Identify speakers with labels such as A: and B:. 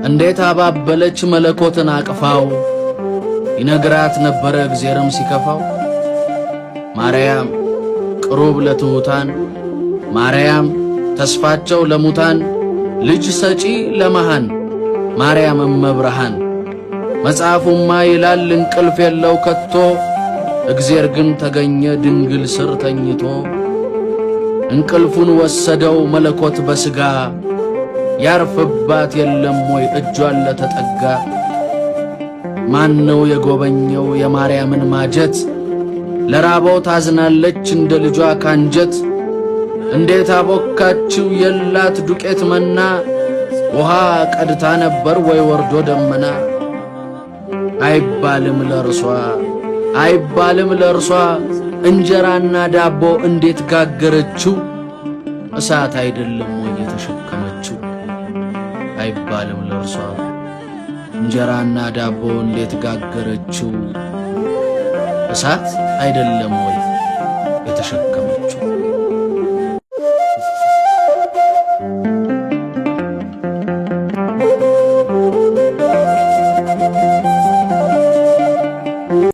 A: እንዴት አባበለች መለኮትን አቅፋው፣ ይነግራት ነበረ እግዜርም ሲከፋው። ማርያም ቅሩብ ለትሑታን፣ ማርያም ተስፋቸው ለሙታን፣ ልጅ ሰጪ ለመሃን፣ ማርያም እመብርሃን። መጽሐፉማ ይላል እንቅልፍ የለው ከቶ፣ እግዜር ግን ተገኘ ድንግል ስር ተኝቶ። እንቅልፉን ወሰደው መለኮት በሥጋ፣ ያርፍባት የለም ወይ እጇን ለተጠጋ? ማን ነው የጎበኘው የማርያምን ማጀት? ለራበው ታዝናለች እንደ ልጇ ካንጀት። እንዴት አቦካችው የላት ዱቄት መና፣ ውሃ ቀድታ ነበር ወይ ወርዶ ደመና። አይባልም ለርሷ አይባልም ለርሷ እንጀራና ዳቦ እንዴት ጋገረችው? እሳት አይደለም ወይ የተሸከመችው? አይባልም ለርሷ እንጀራና ዳቦ እንዴት ጋገረችው? እሳት አይደለም ወይ የተሸከመችው?